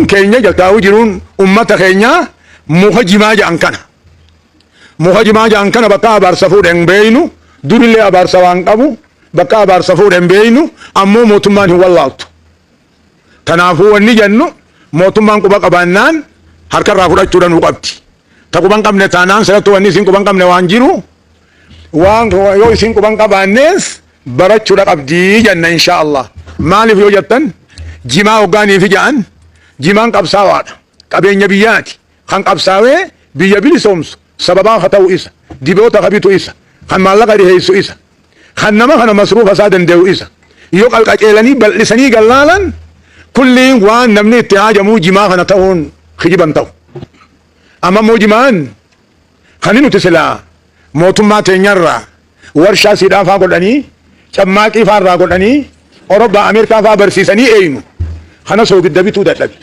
Keenya jaltaa'uu jiruun ummata keenyaa muka jimaa ja'an kana. Muka jimaa ja'an kana bakka abaarsa fuudhe hin beeynu, durillee abaarsa waan qabu bakka abaarsa fuudhe hin beeynu, ammoo mootummaan hin wallaaltu. Kanaafuu wanni jennu mootummaan quba qabaannaan harkarraa fudhachuudha nuu qabdi. Ta quba hin qabne taanaan silattuu wanni isin quba hin qabne waan jiru waan yoo isin quba hin qabaannees barachuudha qabdi jenna insha Allah. Maaliif yoo jettan, jimaa hoggaaniifi ja'an, jimaan qabsaawaadha. Qabeenya biyyaati. Kan qabsaawee biyya bilisoomsu sababaa ka ta'u isa. Diboota ka bitu isa. Kan maallaqa dhiheessu isa. Kan nama kana masruufa isaa danda'u isa. Yoo qalqaceelanii bal'isanii gallaalan, kulliin waan namni itti haajamuu jimaa kana ta'uun kijiban ta'u. Amma immoo jimaan kan nuti silaa mootummaa teenyarraa warshaa siidhaa faa godhanii, cammaaqii faa irraa godhanii, Orobbaa Ameerikaa faa barsiisanii eeynu kana soogidda bituu dadhabe.